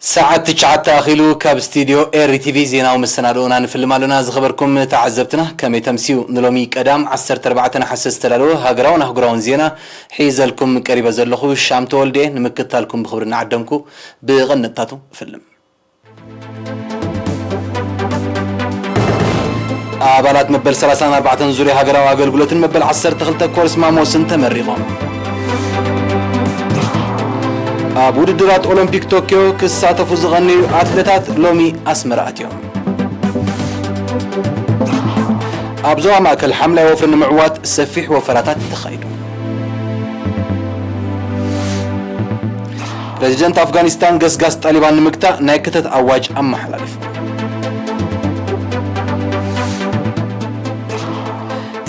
ሰዓት ትሽዓተ ኣኺሉ ካብ ስቱድዮ ኤሪ ቲቪ ዜናዊ መሰናድኦና ንፍልም ኣለና። ዝኸበርኩም ተዓዘብትና ከመይ ተምስዩ? ንሎሚ ቀዳም ዓሰርተ ኣርባዕተ ነሓሰ ዝተዳለወ ሃገራውን ኣህጉራውን ዜና ሒዘልኩም ቀሪበ ዘለኹ ሻም ተወልደ። ንምክትታልኩም ብኽብሪ እናዓደምኩ ብቐንጥታቱ እፍልም። ኣባላት መበል ሰላሳን ኣርባዕተን ዙርያ ሃገራዊ ኣገልግሎትን መበል ዓሰርተ ክልተ ኮርስ ማሞስን ተመሪቖም። ኣብ ውድድራት ኦሎምፒክ ቶኪዮ ክሳተፉ ዝቐነዩ ኣትለታት ሎሚ ኣስመራ ኣትዮም። ኣብ ዞባ ማእከል ሓምላይ ወፍሪ ንምዕዋት ሰፊሕ ወፈራታት ተኻይዱ። ፕረዚደንት ኣፍጋኒስታን ገስጋስ ጣሊባን ንምግታእ ናይ ክተት ኣዋጅ ኣመሓላሊፉ።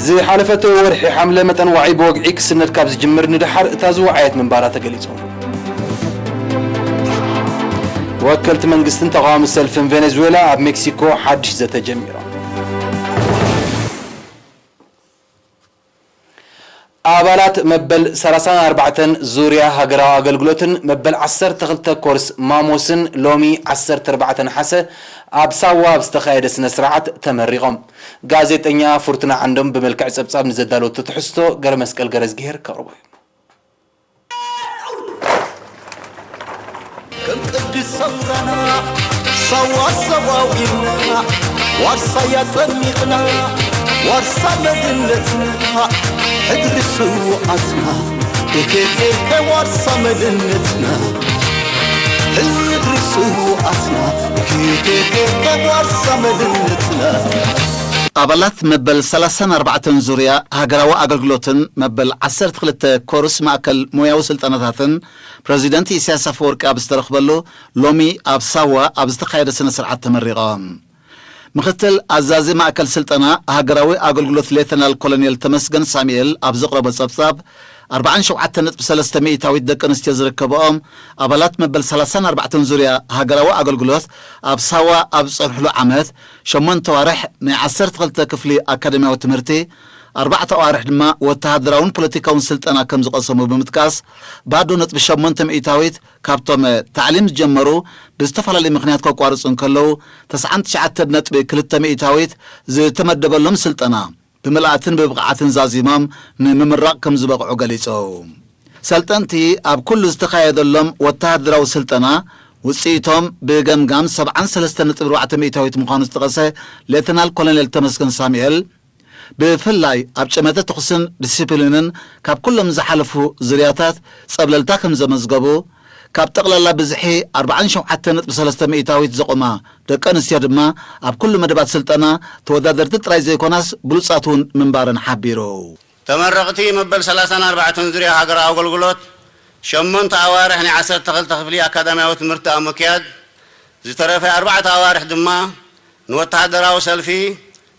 ዝሓለፈ ወርሒ ሓምለ መጠን ዋዒ ብወግዒ ክስነድ ካብ ዝጅምር ንደሓር እታ ዝወዓየት ምንባራ ተገሊጹ። ወከልቲ መንግስትን ተቓዋሚ ሰልፍን ቬኔዙዌላ ኣብ ሜክሲኮ ሓድሽ ዘተ ጀሚሮም። ኣባላት መበል ሰላሳን ኣርባዕተን ዙርያ ሃገራዊ ኣገልግሎትን መበል ዓሰርተ ክልተ ኮርስ ማሞስን ሎሚ ዓሰርተ ኣርባዕተ ነሓሰ ኣብ ሳዋ ኣብ ዝተኻየደ ስነ ስርዓት ተመሪቖም። ጋዜጠኛ ፍርቱና ዓንዶም ብመልክዕ ጸብጻብ ንዘዳለወቶ ትሕዝቶ ገረመስቀል ገረዝግሄር ከቕርቦ እዩ። ከም ቅዲ ሰውራና ሳዋ ሰዋዊና ዋርሳያ ጠሚቕና ዋርሳ መድነትና ሕድሪ ስውኣትና ኤኬኬ ዋርሳ መድነትና ሕድሪ ስውኣትና ኤኬኬ ዋርሳ መድነትና። ኣባላት መበል ሰላሳን ኣርባዕተን ዙርያ ሃገራዊ ኣገልግሎትን መበል ዓሰርተ ክልተ ኮርስ ማእከል ሞያዊ ስልጠናታትን ፕረዚደንት ኢሳያስ ኣፈወርቂ ኣብ ዝተረኽበሉ ሎሚ ኣብ ሳዋ ኣብ ዝተኻየደ ስነ ስርዓት ተመሪቖም። ምኽትል ኣዛዚ ማእከል ስልጠና ሃገራዊ ኣገልግሎት ሌተናል ኮሎኔል ተመስገን ሳሙኤል ኣብ ዘቕረቦ ጸብጻብ፣ ኣርባዓን ሸውዓተን ነጥቢ ሰለስተ ሚእታዊት ደቂ ኣንስትዮ ዝርከብኦም ኣባላት መበል ሰላሳን ኣርባዕተን ዙርያ ሃገራዊ ኣገልግሎት ኣብ ሳዋ ኣብ ዝጸንሕሉ ዓመት ሸሞንተ ኣዋርሕ ናይ ዓሰርተ ክልተ ክፍሊ ኣካደምያዊ ትምህርቲ፣ ኣርባዕተ ኣዋርሕ ድማ ወተሃደራውን ፖለቲካውን ስልጠና ከም ዝቐሰሙ ብምጥቃስ፣ ባዶ ነጥቢ ሸሞንተ ሚእታዊት ካብቶም ታዕሊም ዝጀመሩ ብዝተፈላለየ ምኽንያት ከቋርጹ እንከለዉ፣ ተስዓን ትሽዓተን ነጥቢ ክልተ ሚእታዊት ዝተመደበሎም ስልጠና ብምልኣትን ብብቕዓትን ዛዚሞም ንምምራቕ ከም ዝበቕዑ ገሊጹ። ሰልጠንቲ ኣብ ኩሉ ዝተኻየደሎም ወተሃደራዊ ስልጠና ውጽኢቶም ብገምጋም ሰብዓን ሰለስተን ነጥቢ ኣርባዕተ ሚእታዊት ምዃኑ ዝጠቐሰ ሌተናል ኮሎኔል ተመስገን ሳሙኤል፣ ብፍላይ ኣብ ጨመተ ተኹስን ዲሲፕሊንን ካብ ኩሎም ዝሓለፉ ዝርያታት ጸብለልታ ከም ዘመዝገቡ፣ ካብ ጠቕላላ ብዝሒ ኣርባዓን ሸውዓተን ነጥቢ ሰለስተ ሚእታዊት ዘቑማ ደቂ ኣንስትዮ ድማ ኣብ ኩሉ መደባት ስልጠና ተወዳደርቲ ጥራይ ዘይኮናስ ብሉጻት እውን ምንባረን ሓቢሩ። ተመረቕቲ መበል ሰላሳን ኣርባዕተን ዙርያ ሃገራዊ ኣገልግሎት ሸሞንተ ኣዋርሕ ናይ ዓሰርተ ክልተ ክፍሊ ኣካዳምያዊ ትምህርቲ ኣብ ምክያድ፣ ዝተረፈ ኣርባዕተ ኣዋርሕ ድማ ንወተሃደራዊ ሰልፊ፣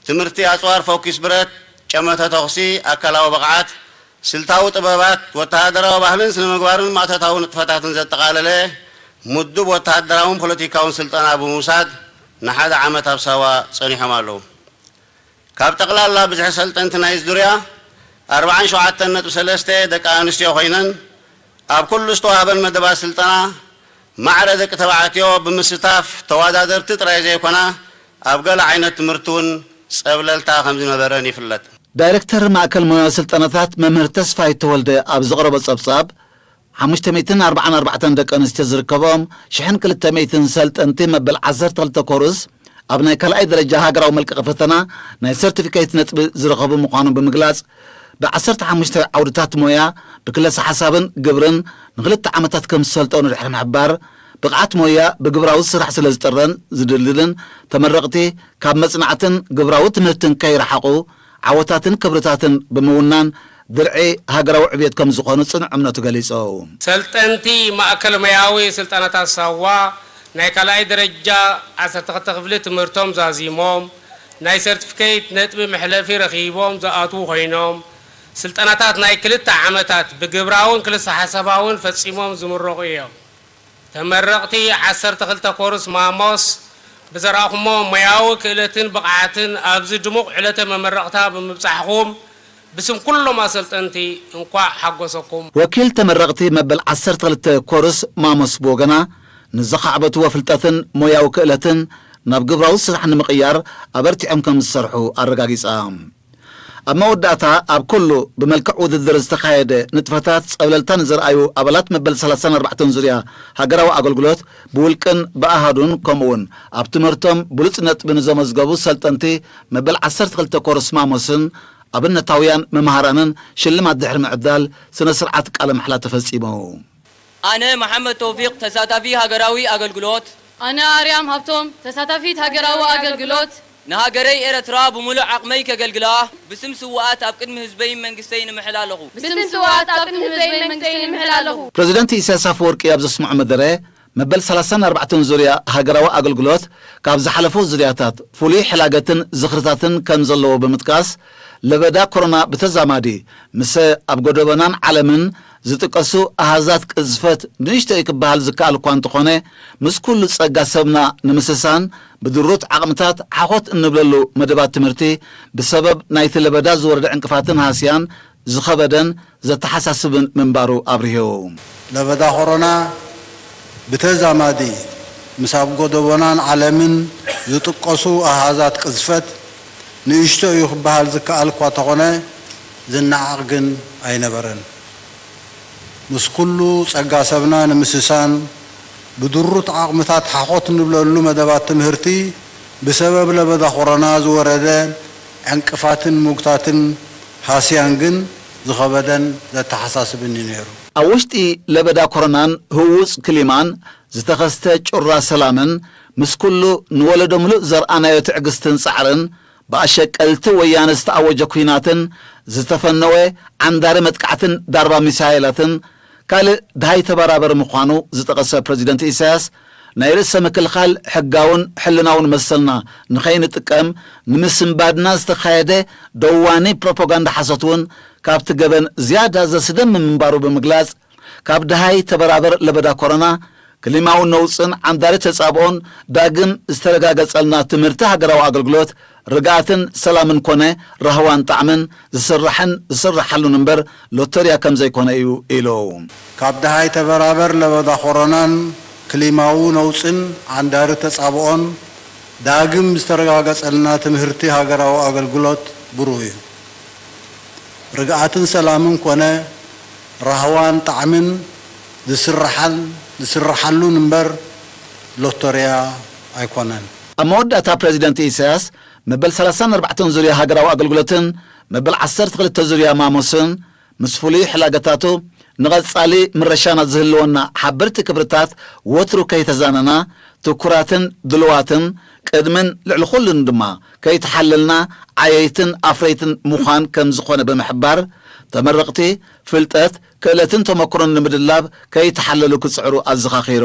ትምህርቲ ኣጽዋር ፎኪስ ብረት፣ ጨመተ ተኹሲ፣ ኣካላዊ ብቕዓት፣ ስልታዊ ጥበባት፣ ወተሃደራዊ ባህልን ስነ-ምግባርን ማእቶታዊ ንጥፈታትን ዘጠቓለለ ምዱብ ወተሃደራውን ፖለቲካውን ስልጠና ብምውሳድ ንሓደ ዓመት ኣብ ሳዋ ጸኒሖም ኣለዉ። ካብ ጠቕላላ ብዝሒ ሰልጠንቲ ናይዚ ዙርያ ኣርባዓን ሸውዓተን ነጥቢ ሰለስተ ደቂ ኣንስትዮ ኮይነን ኣብ ኩሉ ዝተዋህበን መደባት ስልጠና ማዕረ ደቂ ተባዕትዮ ብምስታፍ ተወዳደርቲ ጥራይ ዘይኮና ኣብ ገለ ዓይነት ትምህርቲ እውን ጸብለልታ ከም ዝነበረን ይፍለጥ። ዳይረክተር ማእከል ሞያዊ ስልጠናታት መምህር ተስፋይ ተወልደ ኣብ ዘቕረቦ ጸብጻብ፣ ሓሙሽተ ሚእትን ኣርባዓን ኣርባዕተን ደቂ ኣንስትዮ ዝርከብኦም ሽሕን ክልተ ሚእትን ሰልጠንቲ መበል ዓሰርተ ክልተ ኮርስ ኣብ ናይ ካልኣይ ደረጃ ሃገራዊ መልቀቒ ፈተና ናይ ሰርቲፊኬት ነጥቢ ዝረኸቡ ምዃኖም ብምግላጽ፣ ብዓሰርተ ሓሙሽተ ዓውድታት ሞያ ብክለሳ ሓሳብን ግብርን ንኽልተ ዓመታት ከም ዝሰልጠኑ ድሕሪ ምሕባር፣ ብቕዓት ሞያ ብግብራዊ ስራሕ ስለ ዝጥረን ዝድልድልን ተመረቕቲ ካብ መጽናዕትን ግብራዊ ትምህርትን ከይረሓቑ ዓወታትን ክብርታትን ብምውናን ድርዒ ሃገራዊ ዕብየት ከም ዝኾኑ ጽኑዕ እምነቱ ገሊጹ። ሰልጠንቲ ማእከል ሞያዊ ስልጠናታት ሳዋ ናይ ካልኣይ ደረጃ ዓሰርተ ክልተ ክፍሊ ትምህርቶም ዛዚሞም ናይ ሰርቲፊኬት ነጥቢ መሕለፊ ረኺቦም ዝኣትዉ ኮይኖም፣ ስልጠናታት ናይ ክልተ ዓመታት ብግብራውን ክልሰ ሓሳባውን ፈጺሞም ዝምረቑ እዮም። ተመረቕቲ ዓሰርተ ክልተ ኮርስ ማሞስ ብዘርኣኹሞ ሞያዊ ክእለትን ብቕዓትን ኣብዚ ድሙቕ ዕለተ መመረቕታ ብምብጻሕኹም ብስም ኩሎም ኣሰልጠንቲ እንቋዕ ሓጎሰኩም። ወኪል ተመረቕቲ መበል ዓሰርተ ክልተ ኮርስ ማሞስ ብወገና፣ ንዘኻዕበትዎ ፍልጠትን ሞያዊ ክእለትን ናብ ግብራዊ ስራሕ ንምቕያር ኣበርቲዖም ከም ዝሰርሑ ኣረጋጊጻ። ኣብ መወዳእታ፣ ኣብ ኩሉ ብመልክዕ ውድድር ዝተኻየደ ንጥፈታት ጸብለልታ ንዘርኣዩ ኣባላት መበል ሰላሳን ኣርባዕተን ዙርያ ሃገራዊ ኣገልግሎት፣ ብውልቅን ብኣሃዱን፣ ከምኡውን ኣብ ትምህርቶም ብሉጽ ነጥቢ ንዘመዝገቡ ሰልጠንቲ፣ መበል ዓሰርተ ክልተ ኮርስ ማሞስን ኣብነታውያን መምሃራንን ሽልማት ድሕሪ ምዕዳል፣ ስነ ስርዓት ቃለ ማሕላ ተፈጺሙ። ኣነ መሓመድ ተውፊቕ፣ ተሳታፊ ሃገራዊ ኣገልግሎት። ኣነ ኣርያም ሃብቶም፣ ተሳታፊት ሃገራዊ ኣገልግሎት። ንሃገረይ ኤረትራ ብምሉእ ዓቕመይ ከገልግላ፣ ብስም ስውኣት ኣብ ቅድሚ ህዝበይን መንግስተይን እምሕል ኣለኹ። ብስም ስውኣት ኣብ ቅድሚ ህዝበይን መንግስተይን እምሕል ኣለኹ። ፕረዚደንት ኢሳያስ ኣፈወርቂ ኣብ ዘስምዖ መደረ፣ መበል ሰላሳን ኣርባዕተን ዙርያ ሃገራዊ ኣገልግሎት፣ ካብ ዝሓለፉ ዙርያታት ፍሉይ ሕላገትን ዝኽርታትን ከም ዘለዎ ብምጥቃስ፣ ለበዳ ኮሮና ብተዛማዲ ምስ ኣብ ጎደቦናን ዓለምን ዝጥቀሱ ኣሃዛት ቅዝፈት ንእሽቶ እዩ ክበሃል ዝከኣል እኳ እንተኾነ፣ ምስ ኩሉ ጸጋ ሰብና ንምስሳን ብድሩት ዓቕምታት ሓኾት እንብለሉ መደባት ትምህርቲ ብሰበብ ናይቲ ለበዳ ዝወረደ ዕንቅፋትን ሃስያን ዝኸበደን ዘተሓሳስብን ምንባሩ ኣብሪሁ። ለበዳ ኮሮና ብተዛማዲ ምስ ኣብ ጎደቦናን ዓለምን ዝጥቀሱ ኣሃዛት ቅዝፈት ንእሽቶ እዩ ክበሃል ዝከኣል እኳ ተኾነ፣ ዝነዓቕ ግን ኣይነበረን። ምስ ኩሉ ጸጋ ሰብና ንምስሳን ብድሩት ዓቕምታት ሓኾት ንብለሉ መደባት ትምህርቲ ብሰበብ ለበዳ ኮሮና ዝወረደ ዕንቅፋትን ምጉታትን ሃስያን ግን ዝኸበደን ዘተሓሳስብን እዩ ነይሩ። ኣብ ውሽጢ ለበዳ ኮሮናን ህውፅ ክሊማን ዝተኸስተ ጩራ ሰላምን፣ ምስ ኩሉ ንወለዶ ምሉእ ዘርኣናዮ ትዕግስትን ጻዕርን፣ ብኣሸቀልቲ ወያነ ዝተኣወጀ ኲናትን ዝተፈነወ ዓንዳሪ መጥቃዕትን ዳርባ ሚሳይላትን ካልእ ድሃይ ተበራበር ምዃኑ ዝጠቐሰ ፕረዚደንት ኢሳያስ፣ ናይ ርእሰ ምክልኻል ሕጋውን ሕልናውን መሰልና ንኸይንጥቀም ንምስንባድና ዝተኻየደ ደዋኒ ፕሮፓጋንዳ ሓሶት እውን ካብቲ ገበን ዝያዳ ዘስደምም ምንባሩ ብምግላጽ፣ ካብ ድሃይ ተበራበር ለበዳ ኮሮና፣ ክሊማዊ ነውጽን ዓንዳሪ ተጻብኦን ዳግም ዝተረጋገጸልና ትምህርቲ ሃገራዊ ኣገልግሎት፣ ርግኣትን ሰላምን ኮነ ራህዋን ጣዕምን ዝስራሕን ዝስራሓሉን እምበር ሎተርያ ከም ዘይኮነ እዩ ኢሉ። ካብ ድሃይ ተበራበር ለበዳ ኮሮናን ክሊማዊ ነውጽን ዓንዳሪ ተጻብኦን ዳግም ዝተረጋገጸልና ትምህርቲ ሃገራዊ ኣገልግሎት ብሩህ እዩ። ርግኣትን ሰላምን ኮነ ራህዋን ጣዕምን ዝስራሓል-፣ ዝስራሓሉን እምበር ሎተርያ ኣይኮነን። ኣብ መወዳእታ ፕረዚደንት ኢሳያስ መበል ሰላሳን ኣርባዕተን ዙርያ ሃገራዊ ኣገልግሎትን መበል ዓሰርተ ክልተ ዙርያ ማሞስን ምስ ፍሉይ ሕላገታቱ ንቐጻሊ ምረሻና ዝህልወና ሓበርቲ ክብርታት ወትሩ ከይተዛነና ትኩራትን ድልዋትን ቅድምን ልዕሊ ኩሉን ድማ ከይተሓለልና ዓየይትን ኣፍረይትን ምዃን ከም ዝኾነ ብምሕባር፣ ተመረቕቲ ፍልጠት፣ ክእለትን ተመክሮን ንምድላብ ከይተሓለሉ ክጽዕሩ ኣዘኻኺሩ።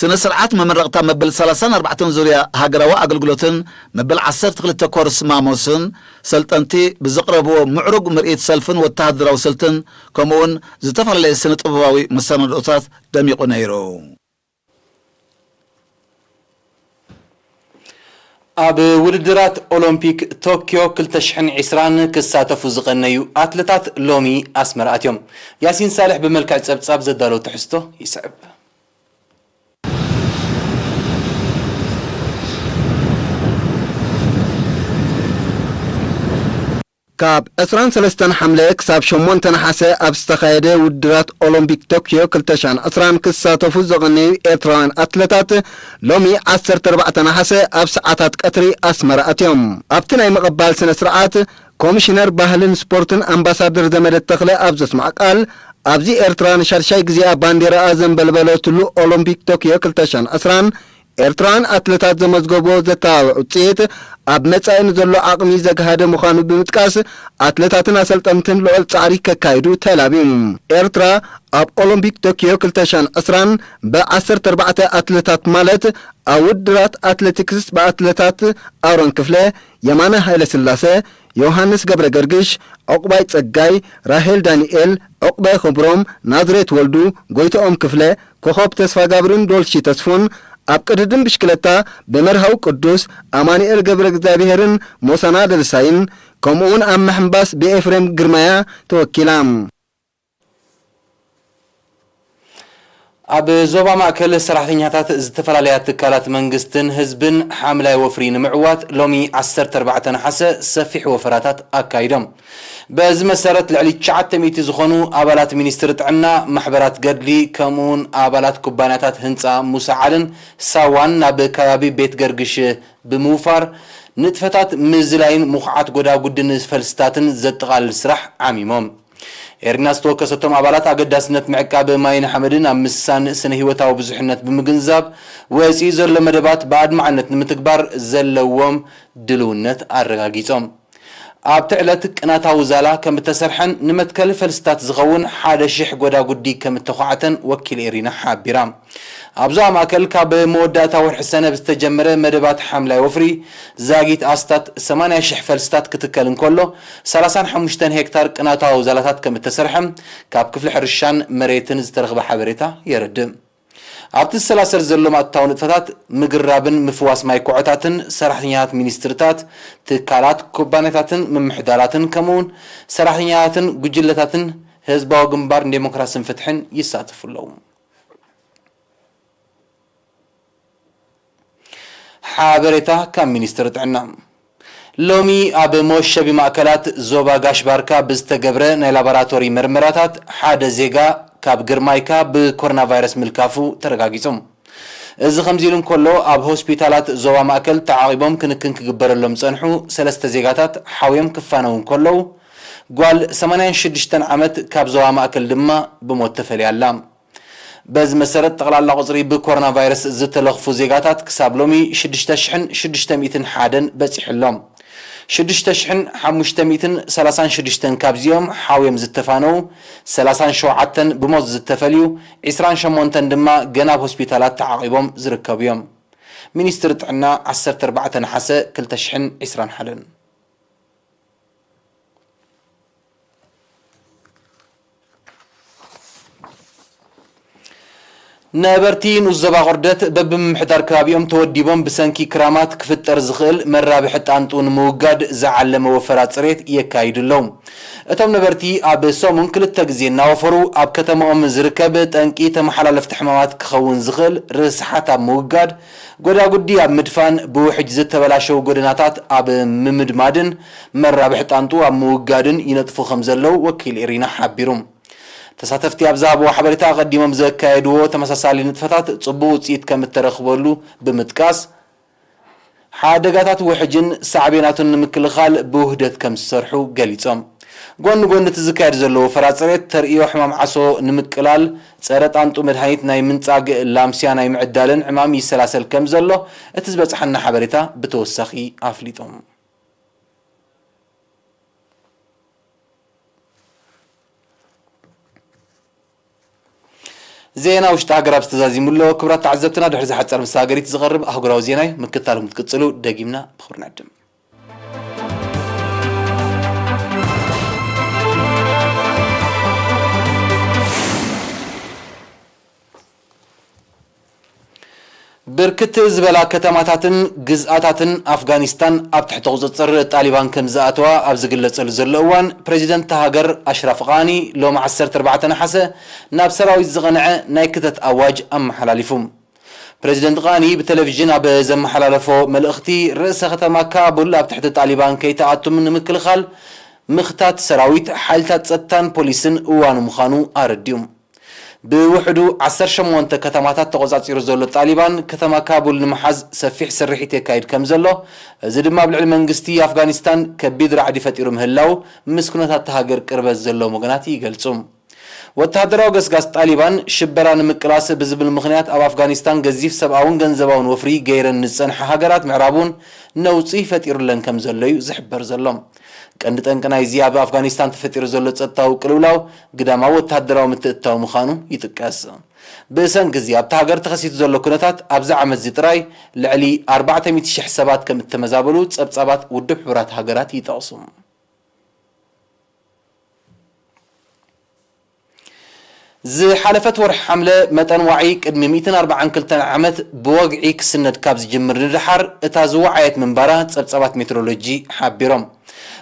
ስነ ስርዓት መመረቕታ መበል ሰላሳን ኣርባዕተን ዙርያ ሃገራዊ ኣገልግሎትን መበል ዓሰርተ ክልተ ኮርስ ማሞስን ሰልጠንቲ ብዘቕረብዎ ምዕሩግ ምርኢት ሰልፍን ወተሃደራዊ ስልትን ከምኡውን ዝተፈላለየ ስነ ጥበባዊ መሰናድኦታት ደሚቑ ነይሩ። ኣብ ውድድራት ኦሎምፒክ ቶኪዮ ክልተ ሽሕን ዕስራን ክሳተፉ ዝቐነዩ ኣትለታት ሎሚ ኣስመራ ኣትዮም። ያሲን ሳልሕ ብመልክዕ ጸብጻብ ዘዳለዎ ትሕዝቶ ይስዕብ። ካብ ዕስራን ሰለስተን ሓምለ ክሳብ ሸሞንተ ነሓሰ ኣብ ዝተኻየደ ውድድራት ኦሎምፒክ ቶክዮ ክልተ ሽሕን ዕስራን ክሳተፉ ዝቐነዩ ኤርትራውያን ኣትለታት ሎሚ ዓሰርተ ኣርባዕተ ነሓሰ ኣብ ሰዓታት ቀትሪ ኣስመራ ኣትዮም። ኣብቲ ናይ ምቕባል ስነ ስርዓት ኮሚሽነር ባህልን ስፖርትን ኣምባሳደር ዘመደ ተኽለ ኣብ ዘስማዕ ቃል፣ ኣብዚ ኤርትራ ንሻድሻይ ግዜኣ ባንዴራኣ ዘንበልበለትሉ ኦሎምፒክ ቶክዮ ክልተ ሽሕን ዕስራን ኤርትራውያን ኣትለታት ዘመዝገብዎ ዘተባብዕ ውጽኢት ኣብ መጻኢ ንዘሎ ዓቕሚ ዘግሃደ ምዃኑ ብምጥቃስ፣ ኣትለታትን ኣሰልጠንትን ልዑል ጻዕሪ ከካይዱ ተላብዩ። ኤርትራ ኣብ ኦሎምፒክ ቶክዮ ክልተ ሽሕን ዕስራን ብዓሰርተ ኣርባዕተ ኣትለታት ማለት ኣብ ውድድራት ኣትሌቲክስ ብኣትለታት ኣሮን ክፍለ፣ የማነ ሃይለስላሰ፣ ዮሃንስ ገብረ ገርግሽ፣ ዑቕባይ ጸጋይ፣ ራሄል ዳንኤል፣ ዑቕባይ ክብሮም፣ ናዝሬት ወልዱ፣ ጎይትኦም ክፍለ፣ ኮኾብ ተስፋጋብርን ዶልሺ ተስፉን፣ ኣብ ቅድድም ብሽክለታ ብመርሃዊ ቅዱስ ኣማኑኤል ገብረ እግዚኣብሔርን ሞሳና ደበሳይን፣ ከምኡውን ኣብ ምሕንባስ ብኤፍሬም ግርማያ ተወኪላ። ኣብ ዞባ ማእከል ሰራሕተኛታት ዝተፈላለያ ትካላት መንግስትን ህዝብን ሓምላይ ወፍሪ ንምዕዋት ሎሚ ዓሰርተ ኣርባዕተ ነሓሰ ሰፊሕ ወፈራታት ኣካይዶም። በዚ መሰረት ልዕሊ ትሽዓተ ሚእቲ ዝኾኑ ኣባላት ሚኒስትሪ ጥዕና፣ ማሕበራት ገድሊ ከምኡውን ኣባላት ኩባንያታት ህንፃ ሙሳዓልን ሳዋን ናብ ከባቢ ቤት ገርግሽ ብምውፋር ንጥፈታት ምዝላይን ምኹዓት ጎዳጉዲ ንፈልስታትን ዘጠቓልል ስራሕ ዓሚሞም። ኤሪና ዝተወከሰቶም ኣባላት ኣገዳስነት ምዕቃብ ማይን ሓመድን ኣብ ምስሳን ስነ ህይወታዊ ብዙሕነት ብምግንዛብ ወፂኡ ዘሎ መደባት ብኣድማዕነት ንምትግባር ዘለዎም ድልውነት ኣረጋጊጾም። ኣብቲ ዕለት ቅናታዊ ዛላ ከም እተሰርሐን ንመትከሊ ፈልስታት ዝኸውን ሓደ ሽሕ ጎዳጉዲ ከም እተዃዕተን ወኪል ኤሪና ሓቢራ። ኣብዛ ማእከል ካብ መወዳእታ ወርሒ ሰነ ብዝተጀመረ መደባት ሓምላይ ወፍሪ ዛጊት ኣስታት ሰማንያ ሽሕ ፈልስታት ክትከል እንከሎ፣ ሰላሳን ሓሙሽተን ሄክታር ቅናታዊ ዛላታት ከም እተሰርሐ ካብ ክፍሊ ሕርሻን መሬትን ዝተረኽበ ሓበሬታ የረድእ። ኣብቲ ዝሰላሰል ዘሎ ማእታዊ ንጥፈታት ምግራብን ምፍዋስ ማይ ኮዖታትን ሰራሕተኛታት ሚኒስትርታት፣ ትካላት፣ ኩባንያታትን ምምሕዳራትን ከምኡውን ሰራሕተኛታትን ጉጅለታትን ህዝባዊ ግንባር ንዴሞክራስን ፍትሕን ይሳተፉ ኣለዉ። ሓበሬታ ካብ ሚኒስትሪ ጥዕና። ሎሚ ኣብ መወሸቢ ማእከላት ዞባ ጋሽ ባርካ ብዝተገብረ ናይ ላቦራቶሪ መርመራታት ሓደ ዜጋ ካብ ግርማይካ ብኮሮና ቫይረስ ምልካፉ ተረጋጊጹ። እዚ ከምዚ ኢሉ እንከሎ፣ ኣብ ሆስፒታላት ዞባ ማእከል ተዓቒቦም ክንክን ክግበረሎም ዝጸንሑ ሰለስተ ዜጋታት ሓውዮም ክፋነዉ እንከለዉ፣ ጓል ሰማንያን ሽዱሽተን ዓመት ካብ ዞባ ማእከል ድማ ብሞት ተፈልያ ኣላ። በዚ መሰረት፣ ጠቕላላ ቁጽሪ ብኮሮና ቫይረስ ዝተለኽፉ ዜጋታት ክሳብ ሎሚ ሽዱሽተ ሽሕን ሽዱሽተ ሚእትን ሓደን በጺሑ ኣሎ። ሽዱሽተ ሽሕን ሓሙሽተ ሚእትን ሰላሳን ሽዱሽተን ካብዚኦም ሓውዮም ዝተፋነዉ፣ ሰላሳን ሸውዓተን ብሞት ዝተፈልዩ፣ ዒስራን ሸሞንተን ድማ ገና ኣብ ሆስፒታላት ተዓቒቦም ዝርከቡ እዮም። ሚኒስትሪ ጥዕና፣ ዓሰርተ ኣርባዕተ ነሓሰ ክልተ ሽሕን ዕስራን ሓደን። ነበርቲ ንኡስ ዞባ ቁርደት በብምምሕዳር ከባቢኦም ተወዲቦም ብሰንኪ ክራማት ክፍጠር ዝኽእል መራብሒ ጣንጡ ንምውጋድ ዝዓለመ ወፈራ ጽሬት የካይዱ ኣለዉ። እቶም ነበርቲ ኣብ ሰሙን ክልተ ግዜ እናወፈሩ ኣብ ከተማኦም ዝርከብ ጠንቂ ተመሓላለፍቲ ሕማማት ክኸውን ዝኽእል ርስሓት ኣብ ምውጋድ፣ ጎዳጉዲ ኣብ ምድፋን፣ ብውሕጅ ዝተበላሸዉ ጎደናታት ኣብ ምምድማድን መራብሒ ጣንጡ ኣብ ምውጋድን ይነጥፉ ከም ዘለዉ ወኪል ኤሪና ሓቢሩ። ተሳተፍቲ ኣብ ዝሃብዎ ሓበሬታ፣ ኣቐዲሞም ዘካየድዎ ተመሳሳሊ ንጥፈታት ጽቡቕ ውጽኢት ከም እተረኽበሉ ብምጥቃስ፣ ሓደጋታት ውሕጅን ሳዕቤናቱን ንምክልኻል ብውህደት ከም ዝሰርሑ ገሊጾም። ጎኒ ጎኒ እቲ ዝካየድ ዘሎ ወፈራ ጽሬት፣ ተርእዮ ሕማም ዓሶ ንምቅላል ጸረ ጣንጡ መድሃኒት ናይ ምንጻግ ላምስያ ናይ ምዕዳልን ዕማም ይሰላሰል ከም ዘሎ እቲ ዝበጽሓና ሓበሬታ ብተወሳኺ ኣፍሊጡ። ዜና ውሽጢ ሃገር ኣብ ዝተዛዚሙ ኣሎ። ክቡራት ተዓዘብትና፣ ድሕሪ እዚ ሓጻር መሰጋገሪት ዝቐርብ ኣህጉራዊ ዜና እዩ። ምክታልኩም ክትቅጽሉ ደጊምና ብኽብሪ ንዕድም። ብርክት ዝበላ ከተማታትን ግዝኣታትን ኣፍጋኒስታን ኣብ ትሕቲ ቁጽጽር ጣሊባን ከም ዝኣተዋ ኣብ ዝግለጸሉ ዘሎ እዋን፣ ፕሬዚደንት እታ ሃገር ኣሽራፍ ቃኒ ሎሚ ዓሰርተ ኣርባዕተ ነሓሰ ናብ ሰራዊት ዝቐንዐ ናይ ክተት ኣዋጅ ኣመሓላሊፉ። ፕሬዚደንት ቃኒ ብቴሌቪዥን ኣብ ዘመሓላለፎ መልእኽቲ፣ ርእሰ ከተማ ካቡል ኣብ ትሕቲ ጣሊባን ከይትኣቱ ንምክልኻል ምኽታት ሰራዊት፣ ሓይልታት ጸጥታን ፖሊስን እዋኑ ምዃኑ ኣረዲኡ። ብውሕዱ ዓሰርተ ሸሞንተ ከተማታት ተቖጻጺሩ ዘሎ ጣሊባን፣ ከተማ ካቡል ንምሓዝ ሰፊሕ ስርሒት የካይድ ከም ዘሎ፣ እዚ ድማ ኣብ ልዕሊ መንግስቲ ኣፍጋኒስታን ከቢድ ራዕዲ ፈጢሩ ምህላው ምስ ኩነታት እታ ሃገር ቅርበት ዘለዎም ወገናት ይገልጹ። ወተሃደራዊ ገስጋስ ጣሊባን፣ ሽበራ ንምቅላስ ብዝብል ምኽንያት ኣብ ኣፍጋኒስታን ገዚፍ ሰብኣውን ገንዘባውን ወፍሪ ገይረን ንዝጸንሓ ሃገራት ምዕራብ እውን ነውጺ ፈጢሩለን ከም ዘሎ እዩ ዝሕበር ዘሎ። ቀንዲ ጠንቂ ናይዚ ኣብ ኣፍጋኒስታን ተፈጢሩ ዘሎ ጸጥታዊ ቅልውላው ግዳማዊ ወተሃደራዊ ምትእትታው ምዃኑ ይጥቀስ። ብሰንኪ እዚ ኣብታ ሃገር ተኸሲቱ ዘሎ ኩነታት ኣብዚ ዓመት እዚ ጥራይ ልዕሊ ኣርባዕተ ሚእቲ ሽሕ ሰባት ከም እተመዛበሉ ጸብጻባት ውድብ ሕቡራት ሃገራት ይጠቕሱ። ዝሓለፈት ወርሒ ሓምለ መጠን ዋዒ ቅድሚ ሚእትን ኣርባዓን ክልተን ዓመት ብወግዒ ክስነድ ካብ ዝጅምር ንደሓር እታ ዝወዓየት ምንባራ ጸብጻባት ሜትሮሎጂ ሓቢሮም።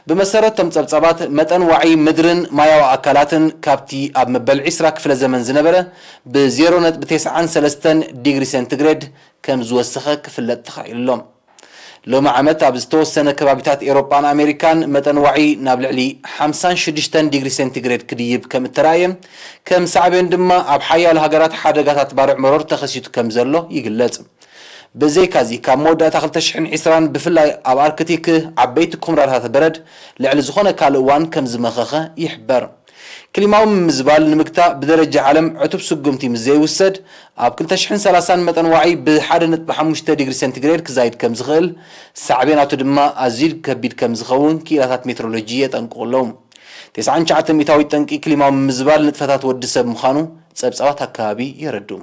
ብመሰረቶም ጸብጻባት፣ መጠን ዋዒ ምድርን ማያዊ ኣካላትን ካብቲ ኣብ መበል ዕስራ ክፍለ ዘመን ዝነበረ ብ ዜሮ ነጥቢ ተስዓን ሰለስተን ዲግሪ ሴንቲግሬድ ከም ዝወሰኸ ክፍለጥ ተኻኢሉ ኣሎ። ሎሚ ዓመት ኣብ ዝተወሰነ ከባቢታት ኤውሮጳን ኣሜሪካን መጠን ዋዒ ናብ ልዕሊ ሓምሳን ሽዱሽተን ዲግሪ ሴንቲግሬድ ክድይብ ከም እተራእየ፣ ከም ሳዕቤን ድማ ኣብ ሓያሎ ሃገራት ሓደጋታት ባርዕ መሮር ተኸሲቱ ከም ዘሎ ይግለጽ። ብዘይካዚ፣ ካብ መወዳእታ ክልተ ሽሕን ዕስራን ብፍላይ ኣብ ኣርክቲክ ዓበይቲ ኩምራታት በረድ ልዕሊ ዝኾነ ካልእ እዋን ከም ዝመኸኸ ይሕበር። ክሊማዊ ምምዝባል ንምግታእ ብደረጃ ዓለም ዕቱብ ስጉምቲ ምስ ዘይውሰድ፣ ኣብ ክልተ ሽሕን ሰላሳን መጠን ዋዒ ብ ሓደ ነጥቢ ሓሙሽተ ዲግሪ ሴንቲግሬድ ክዛይድ ከም ዝኽእል፣ ሳዕቤናቱ ድማ ኣዝዩ ከቢድ ከም ዝኸውን ክኢላታት ሜትሮሎጂ የጠንቅቑ ኣለዉ። ተስዓን ትሽዓተ ሚእታዊት ጠንቂ ክሊማዊ ምምዝባል ንጥፈታት ወዲ ሰብ ምዃኑ ጸብጻባት ኣከባቢ የረድኡ።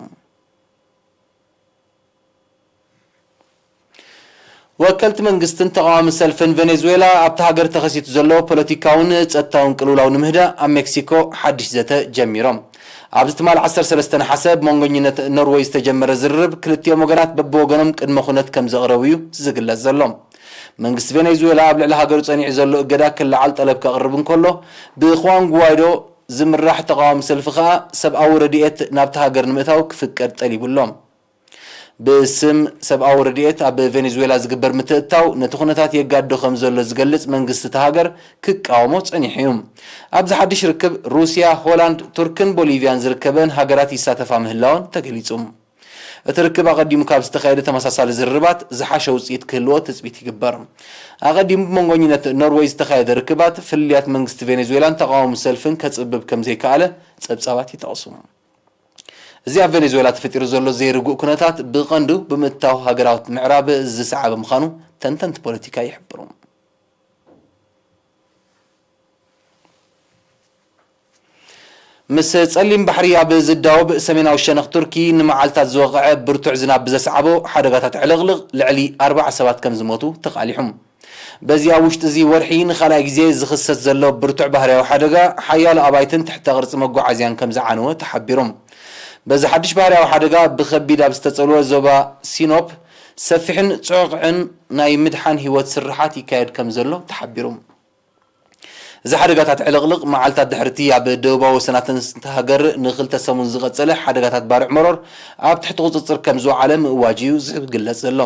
ወከልቲ መንግስትን ተቓዋሚ ሰልፍን ቬኔዙዌላ ኣብታ ሃገር ተኸሲቱ ዘሎ ፖለቲካውን ጸጥታውን ቅልውላው ንምህዳእ ኣብ ሜክሲኮ ሓድሽ ዘተ ጀሚሮም። ኣብዚ ትማሊ ዓሰርተ ሰለስተ ነሓሰ ብመንጎኝነት ኖርወይ ዝተጀመረ ዝርርብ፣ ክልቲኦም ወገናት በብወገኖም ቅድመ ኩነት ከም ዘቕረቡ እዩ ዝግለጽ ዘሎ። መንግስቲ ቬኔዙዌላ ኣብ ልዕሊ ሃገሩ ጸኒዑ ዘሎ እገዳ ክለዓል ጠለብ ከቕርብ እንከሎ፣ ብኹዋን ጉዋይዶ ዝምራሕ ተቓዋሚ ሰልፊ ከኣ ሰብኣዊ ረድኤት ናብታ ሃገር ንምእታው ክፍቀድ ጠሊቡ ኣሎ። ብስም ሰብኣዊ ረድኤት ኣብ ቬኔዙዌላ ዝግበር ምትእትታው ነቲ ኩነታት የጋድዶ ከም ዘሎ ዝገልጽ መንግስቲ እታ ሃገር ክቃወሞ ጸኒሑ እዩ። ኣብዚ ሓድሽ ርክብ ሩስያ፣ ሆላንድ፣ ቱርክን ቦሊቪያን ዝርከበን ሃገራት ይሳተፋ ምህላወን ተገሊጹ። እቲ ርክብ ኣቐዲሙ ካብ ዝተኻየደ ተመሳሳሊ ዝርርባት ዝሓሸ ውጽኢት ክህልዎ ትጽቢት ይግበር። ኣቐዲሙ ብመንጎኝነት ኖርወይ ዝተኻየደ ርክባት ፍልልያት መንግስቲ ቬኔዙዌላን ተቓዋሚ ሰልፍን ከጽብብ ከም ዘይከኣለ ጸብጻባት ይጠቕሱ። እዚ ኣብ ቬኔዙዌላ ተፈጢሩ ዘሎ ዘይርጉእ ኩነታት ብቐንዱ ብምእታው ሃገራውት ምዕራብ ዝሰዓበ ምዃኑ ተንተንቲ ፖለቲካ ይሕብሩ። ምስ ጸሊም ባሕሪ ኣብ ዝዳወብ ሰሜናዊ ሸነኽ ቱርኪ ንመዓልታት ዝወቕዐ ብርቱዕ ዝናብ ብዘስዓቦ ሓደጋታት ዕልቕልቕ ልዕሊ ኣርባዓ ሰባት ከም ዝሞቱ ተቓሊሑ። በዚ ኣብ ውሽጢ እዚ ወርሒ ንኻልኣይ ግዜ ዝኽሰት ዘሎ ብርቱዕ ባህርያዊ ሓደጋ፣ ሓያሎ ኣባይትን ትሕተ ቅርጺ መጓዓዝያን ከም ዝዓነወ ተሓቢሩ። በዚ ሓድሽ ባህርያዊ ሓደጋ ብኸቢድ ኣብ ዝተጸልወ ዞባ ሲኖፕ፣ ሰፊሕን ጽዑቕን ናይ ምድሓን ህይወት ስርሓት ይካየድ ከም ዘሎ ተሓቢሩ። እዚ ሓደጋታት ዕልቕልቕ መዓልታት ድሕርቲ ኣብ ደቡባዊ ወሰናትን ሃገር ንኽልተ ሰሙን ዝቐጸለ ሓደጋታት ባርዕ መሮር ኣብ ትሕቲ ቁጽጽር ከም ዝወዓለ ምእዋጅ እዩ ዝግለጽ ዘሎ።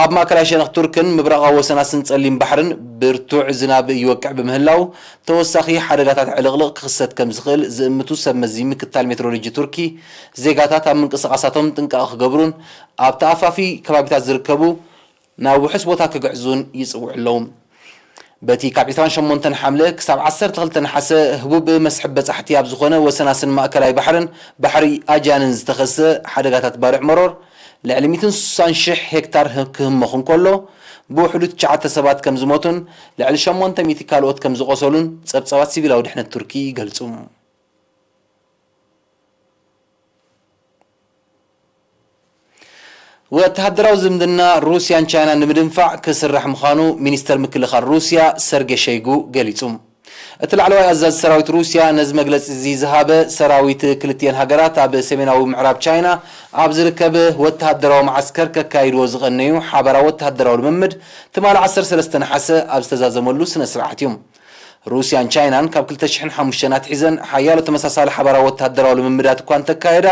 ኣብ ማእከላይ ሸነኽ ቱርክን ምብራቓዊ ወሰናስን ጸሊም ባሕርን ብርቱዕ ዝናብ ይወቅዕ ብምህላው፣ ተወሳኺ ሓደጋታት ዕልቕልቕ ክኽሰት ከም ዝኽእል ዝእምቱ ሰብ መዚ ምክታል ሜትሮሎጂ ቱርኪ፣ ዜጋታት ኣብ ምንቅስቓሳቶም ጥንቃቐ ክገብሩን ኣብ ተኣፋፊ ከባቢታት ዝርከቡ ናብ ውሑስ ቦታ ክግዕዙን ይጽውዑ ኣለዉ። በቲ ካብ ዕስራን ሸሞንተን ሓምለ ክሳብ ዓሰርተ ክልተ ነሓሰ ህቡብ መስሕብ በጻሕቲ ኣብ ዝኾነ ወሰናስን ማእከላይ ባሕርን ባሕሪ ኣጃንን ዝተኸስተ ሓደጋታት ባርዕ መሮር፣ ልዕሊ ሚእትን ስሳን ሽሕ ሄክታር ህ-፣ ክህመኹ እንከሎ፣ ብውሕዱ ትሽዓተ ሰባት ከም ዝሞቱን ልዕሊ ሸሞንተ ሚእቲ ካልኦት ከም ዝቖሰሉን ጸብጻባት ሲቪላዊ ድሕነት ቱርኪ ይገልጹ። ወተሃደራዊ ዝምድና ሩስያን ቻይናን ንምድንፋዕ ክስራሕ ምዃኑ ሚኒስተር ምክልኻል ሩስያ ሰርጌ ሸይጉ ገሊጹ። እቲ ላዕለዋይ ኣዛዚ ሰራዊት ሩስያ ነዚ መግለጺ እዚ ዝሃበ፣ ሰራዊት ክልቲኤን ሃገራት ኣብ ሰሜናዊ ምዕራብ ቻይና ኣብ ዝርከብ ወተሃደራዊ መዓስከር ከካይድዎ ዝቐነዩ ሓባራዊ ወተሃደራዊ ልምምድ ትማሊ ዓሰርተ ሰለስተ ነሓሰ ኣብ ዝተዛዘመሉ ስነ ስርዓት እዩ። ሩስያን ቻይናን ካብ ክልተ ሽሕን ሓሙሽተን ኣትሒዘን ሓያሎ ተመሳሳሊ ሓባራዊ ወተሃደራዊ ልምምዳት እኳ እንተካየዳ፣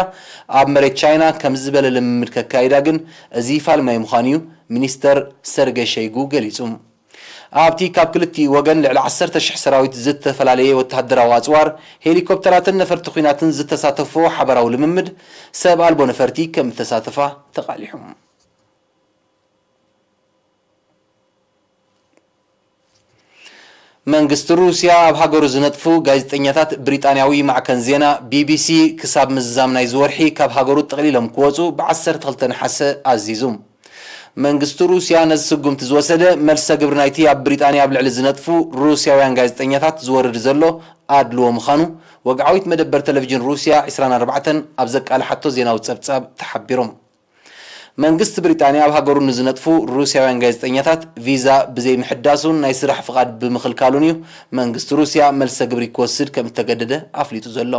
ኣብ መሬት ቻይና ከምዚ ዝበለ ልምምድ ከካይዳ ግን እዚ ፋልማይ ምዃኑ እዩ ሚኒስተር ሰርጌ ሸይጉ ገሊጹ። ኣብቲ ካብ ክልቲኡ ወገን ልዕሊ ዓሰርተ ሽሕ ሰራዊት ዝተፈላለየ ወተሃደራዊ ኣጽዋር፣ ሄሊኮፕተራትን ነፈርቲ ኲናትን ዝተሳተፎ ሓባራዊ ልምምድ፣ ሰብ ኣልቦ ነፈርቲ ከም እተሳተፋ ተቓሊሑ። መንግስቲ ሩስያ ኣብ ሃገሩ ዝነጥፉ ጋዜጠኛታት ብሪጣንያዊ ማዕከን ዜና ቢቢሲ ክሳብ ምዝዛም ናይዚ ወርሒ ካብ ሃገሩ ጠቕሊሎም ክወጹ ብ ዓሰርተ ክልተ ነሓሰ ኣዚዙ። መንግስቲ ሩስያ ነዚ ስጉምቲ ዝወሰደ፣ መልሰ ግብሪ ናይቲ ኣብ ብሪጣንያ ኣብ ልዕሊ ዝነጥፉ ሩስያውያን ጋዜጠኛታት ዝወርድ ዘሎ ኣድልዎ ምዃኑ ወግዓዊት መደበር ቴሌቪዥን ሩስያ ዕስራን ኣርባዕተን ኣብ ዘቃልሓቶ ዜናዊ ጸብጻብ ተሓቢሩ። መንግስቲ ብሪጣንያ ኣብ ሃገሩ ንዝነጥፉ ሩስያውያን ጋዜጠኛታት ቪዛ ብዘይምሕዳሱን ናይ ስራሕ ፍቓድ ብምኽልካሉን እዩ መንግስቲ ሩስያ መልሰ ግብሪ ክወስድ ከም እተገደደ ኣፍሊጡ ዘሎ።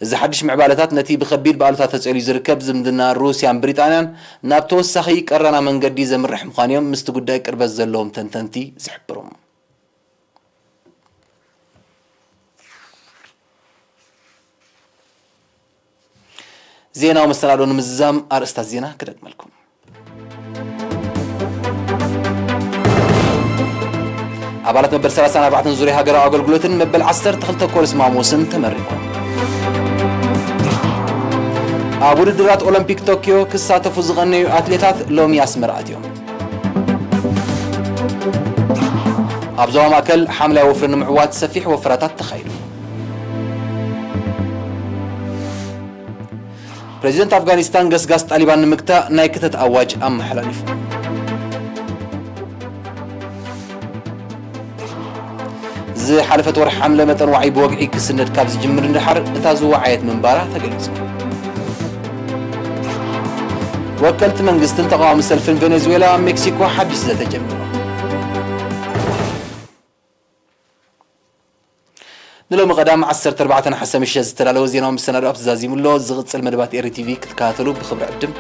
እዚ ሓድሽ ምዕባለታት ነቲ ብኸቢድ ብኣሉታ ተጸልዩ ዝርከብ ዝምድና ሩስያን ብሪጣንያን ናብ ተወሳኺ ቀራና መንገዲ ዘምርሕ ምዃኑ እዮም ምስቲ ጉዳይ ቅርበት ዘለዎም ተንተንቲ ዝሕብሩ። ዜናዊ መሰናዶ ንምዝዛም ኣርእስታት ዜና ክደግመልኩም። ኣባላት መበል ሰላሳን ኣርባዕተን ዙርያ ሃገራዊ ኣገልግሎትን መበል ዓሰርተ ክልተ ኮርስ ማሞስን ተመሪቖም። ኣብ ውድድራት ኦሎምፒክ ቶኪዮ ክሳተፉ ዝቐነዩ ኣትሌታት ሎሚ ኣስመራ ኣትዮም። ኣብ ዞባ ማእከል ሓምላይ ወፍሪ ንምዕዋት ሰፊሕ ወፈራታት ተኻይዱ። ፕሬዚደንት ኣፍጋኒስታን ገስጋስ ጣሊባን ንምግታእ ናይ ክተት ኣዋጅ ኣመሓላሊፉ። ዝሓለፈት ወርሒ ሓምለ መጠን ዋዒ ብወግዒ ክስነድ ካብ ዝጅምር ንደሓር እታ ዝወዓየት ምንባራ ተገሊጹ። ወከልቲ መንግስትን ተቓዋሚ ሰልፍን ቬኔዙዌላ ኣብ ሜክሲኮ ሓድሽ ዘተ ጀሚሮም። ንሎሚ ቀዳም ዓሰርተ ኣርባዕተ ነሓሰ ምሸት ዝተዳለወ ዜናዊ መሰናዶ ኣብ ተዛዚሙ ኣሎ። ዝቕጽል መደባት ኤሪ ቲቪ ክትከታተሉ ብኽብሪ ዕድም።